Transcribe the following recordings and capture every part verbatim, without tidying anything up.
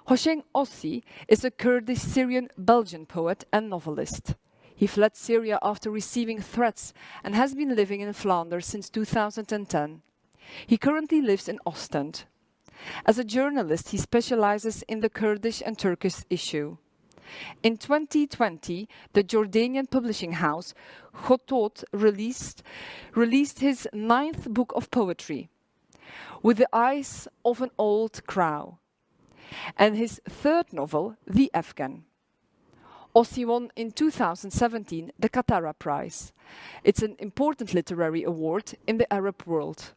Hosheng Ossi is a Kurdish Syrian Belgian poet and novelist. He fled Syria after receiving threats and has been living in Flanders since two thousand ten. He currently lives in Ostend. As a journalist, he specializes in the Kurdish and Turkish issue. In twenty twenty, the Jordanian publishing house Khotot released, released his ninth book of poetry, With the Eyes of an Old Crow, and his third novel, The Afghan. Ossi won in two thousand seventeen the Katara Prize. It's an important literary award in the Arab world,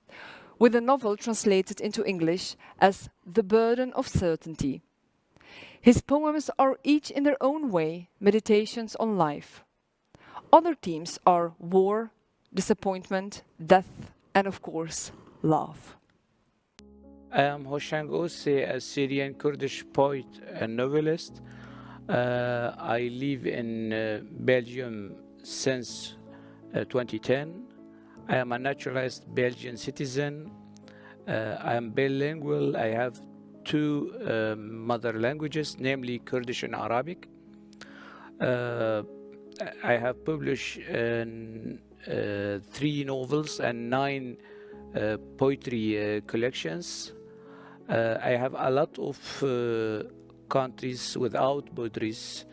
with a novel translated into English as The Burden of Certainty. His poems are each in their own way meditations on life. Other themes are war, disappointment, death, and of course, love. I am Hosheng Ossi, a Syrian Kurdish poet and novelist. Uh, I live in uh, Belgium since uh, twenty ten. I am a naturalized Belgian citizen. Uh, I am bilingual. I have two uh, mother languages, namely Kurdish and Arabic. Uh, I have published in, uh, three novels and nine uh, poetry uh, collections. Uh, I have a lot of uh, countries without boundaries,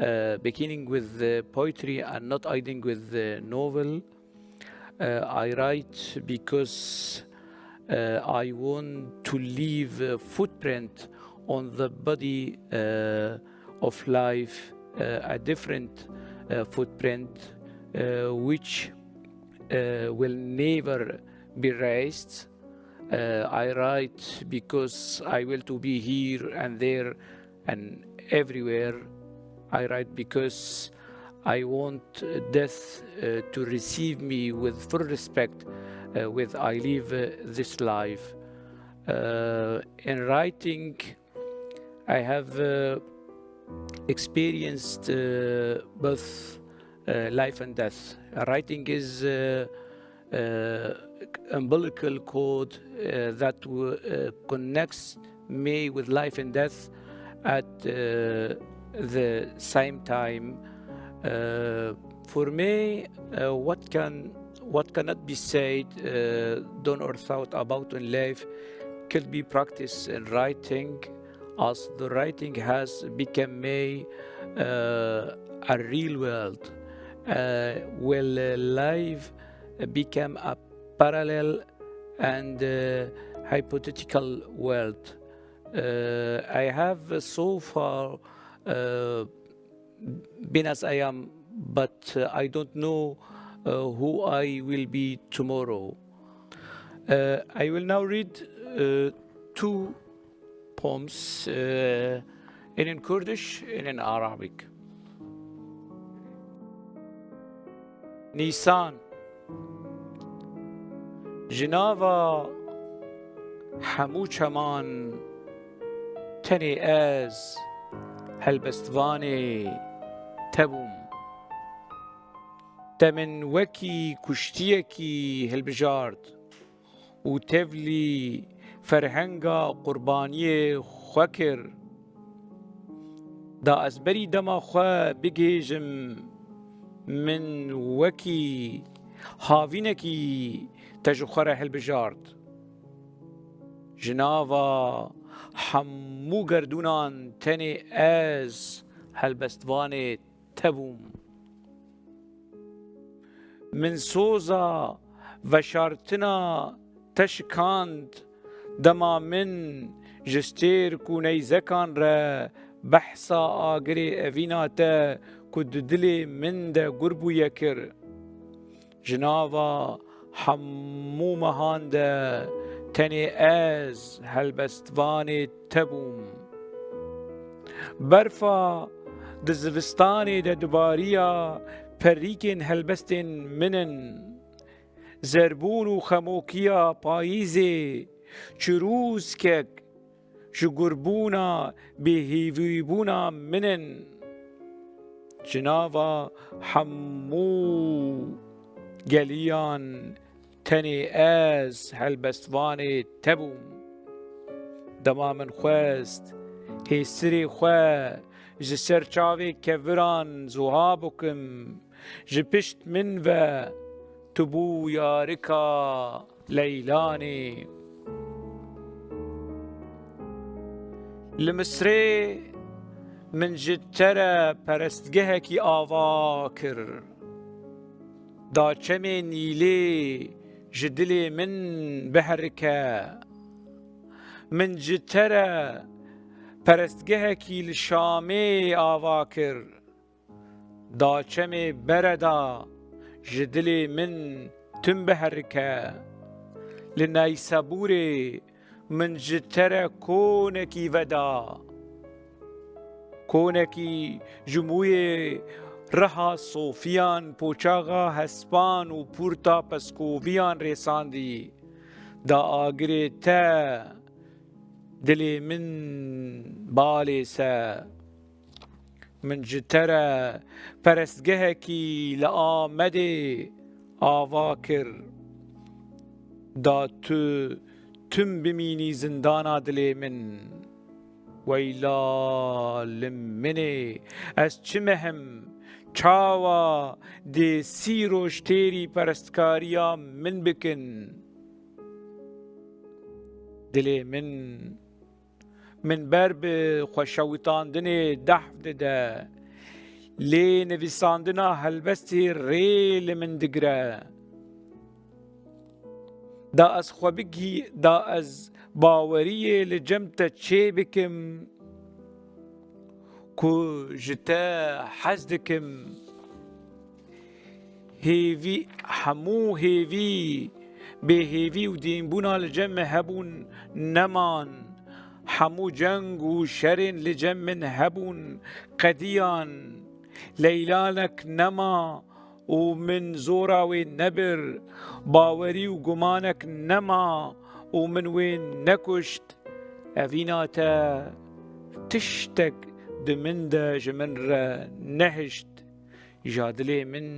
uh, beginning with the poetry and not ending with the novel. Uh, I write because uh, I want to leave a footprint on the body uh, of life, uh, a different uh, footprint uh, which uh, will never be erased. Uh, I write because I will to be here and there and everywhere. I write because I want uh, death uh, to receive me with full respect uh, with I live uh, this life. Uh, in writing, I have uh, experienced uh, both uh, life and death. Writing is uh, uh, umbilical cord uh, that w- uh, connects me with life and death at uh, the same time. Uh, for me, uh, what can what cannot be said, uh, done or thought about in life could be practiced in writing, as the writing has become a, uh, a real world. Uh, will uh, life become a parallel and uh, hypothetical world? Uh, I have uh, so far uh, been as I am, but uh, I don't know uh, who I will be tomorrow. Uh, I will now read uh, two poems, uh, in Kurdish and in Arabic. Nisan. Ji nava hemû çeman tenê ez helbestvanê te bûm. Te min wekî kuştiyekî hilbijart û tevlî ferhenga qurbaniyê xwe kir. Da ez berî dema xwe bigihêjim, min wekî havînekî te ji xwe re hilbijart. Ji nava hemû gerdûnan tenê ez helbestvanê te bûm. Min soza veşartina te şikand, dema min ji stêrk û neyzekan re behsa agirê evîna te ku di dilê min de gur bûye kir. Ji nava hemû mehan de tenê ez helbestvanê te bûm. Berfa di zivistanê de dibariya, perîkên helbestên min in. Zerbûn û xemokiya payîzê çirûskek ji gurbûna bêhêvîbûna min in. Ji nava hemû geliyan tenê ez helbestvanê te bûm. Dema min xwest Hêsirê xwe ji ser çavê keviran zuha bikim, ji pişt min ve tu bû yarika Leylanê. Li Misrê min ji te re perestgehekî ava kir. Da çemê Nîlê ji dilê min biherike. Min ji te re perestgehekî li Şamê ava kir. Da çemê Bereda ji dilê min tim biherike. Li Neysebûrê min ji te re konekî veda. Konekî ji mûyê riha sofiyan, poçaxa hespan û pûrta peskoviyan rêsandî. Da agirê te dilê min balê se. Min ji te re perestgehekî li Amedê ava kir. Da tu tim bimînî zindana dilê min. Weyla li min ê, ez çi mehim, çawa dê sî roj têrî perestkariya min bikin? Dilê min, min ber bi xweşewitandinê dehf dide. Lê nivîsandina helbestê rê li min digire. Da ez xwe bigî-, da ez baweriyê li cem te çê bikim ku ji te hez dikim. Hêvî, hemû hêvî, bêhêvî û dînbûna li cem me hebûn, neman. Hemû ceng û şerên li cem min hebûn, qediyan. Leylanek nema û min zora wê nebir. Bawerî û gumanek nema û min wê nekuşt. Evîna te tiştek di min de ji min re nehişt. Ja dilê min,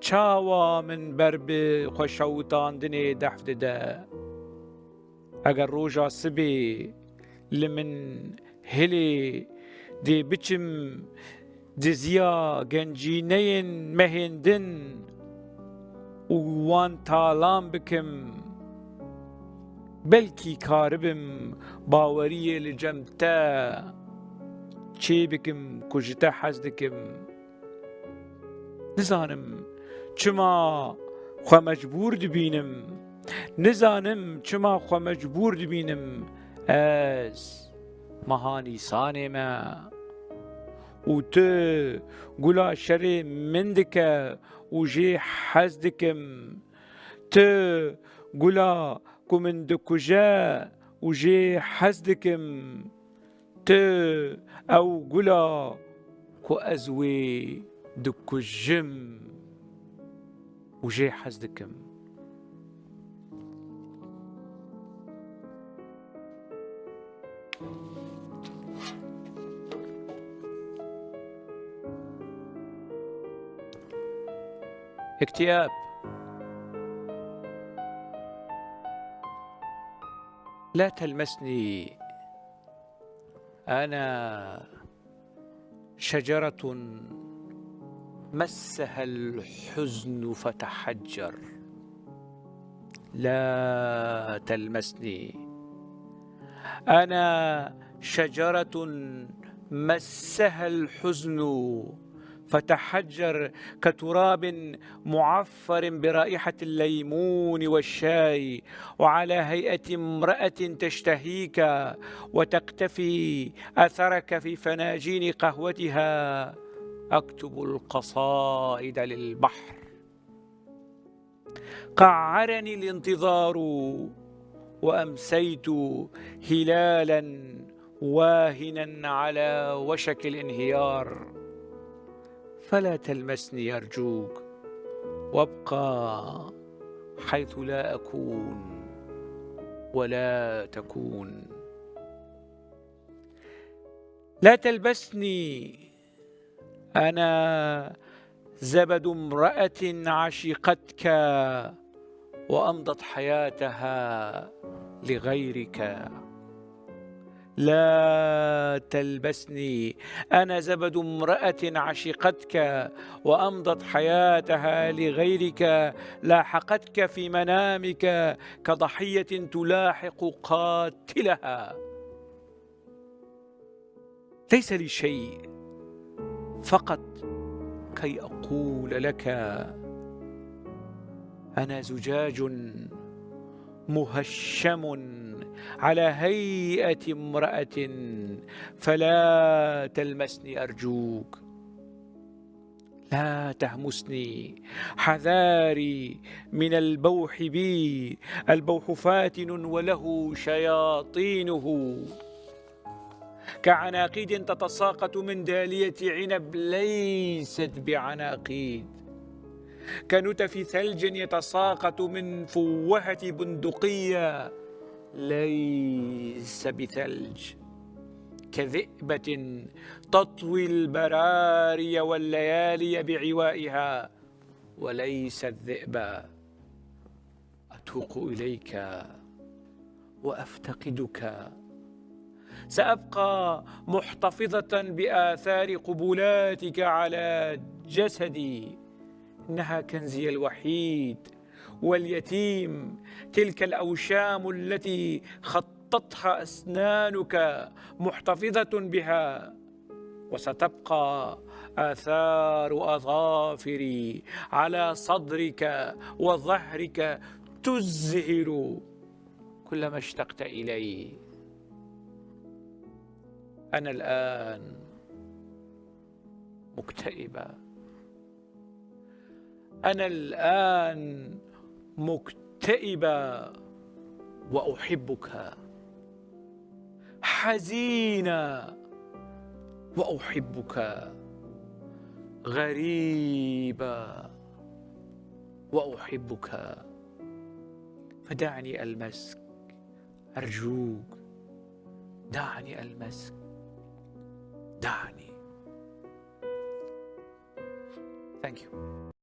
çawa min ber bi xweşewitandinê dehf dide? Eger roja sibê li min hilê, dê biçim diziya gencîneyên mehên din û wan talan bikim. Belkî karibim baweriyê li cem te çê bikim ku ji te hez dikim. Nizanim çima xwe mecbûr dibînim. Nizanim çima xwe mecbûr dibînim. Ez meha Nîsanê me. Û tu gula şerê min dike û jê hez dikim. Tu gula ku min dikuje û jê hez dikim. Tu ew gula ku ez wê dikujim û jê hez dikim. اكتئاب. لا تلمسني، أنا شجرة مسها الحزن فتحجر. لا تلمسني، أنا شجرة مسها الحزن فتحجر، كتراب معفر برائحة الليمون والشاي، وعلى هيئة امرأة تشتهيك وتقتفي أثرك في فناجين قهوتها أكتب القصائد للبحر. قعرني الانتظار وأمسيت هلالا واهنا على وشك الانهيار. فلا تلمسني أرجوك، وابقى حيث لا أكون ولا تكون. لا تلمسني، أنا زبد امرأة عشقتك وأمضت حياتها لغيرك. لا تلبسني، أنا زبد امرأة عشقتك وأمضت حياتها لغيرك، لاحقتك في منامك كضحية تلاحق قاتلها. ليس لي شيء، فقط كي أقول لك: أنا زجاج مهشم على هيئة امرأة، فلا تلمسني أرجوك، لا تهمسني، حذاري من البوح بي، البوح فاتن وله شياطينه. كعناقيد تتساقط من دالية عنب ليست بعناقيد، كنتف ثلج يتساقط من فوهة بندقية ليس بثلج، كذئبة تطوي البراري والليالي بعوائها وليست ذئبا. أتوق إليك وأفتقدك. سأبقى محتفظة بآثار قبلاتك على جسدي. إنها كنزي الوحيد واليتيم، تلك الأوشام التي خطتها أسنانك محتفظة بها. وستبقى آثار أظافري على صدرك وظهرك تزهر كلما اشتقت إلي. أنا الآن مكتئبة. أنا الآن مكتئبة وأحبك، حزينة وأحبك، غريبة وأحبك. فدعني ألمسك، أرجوك، دعني ألمسك، دعني. Thank you.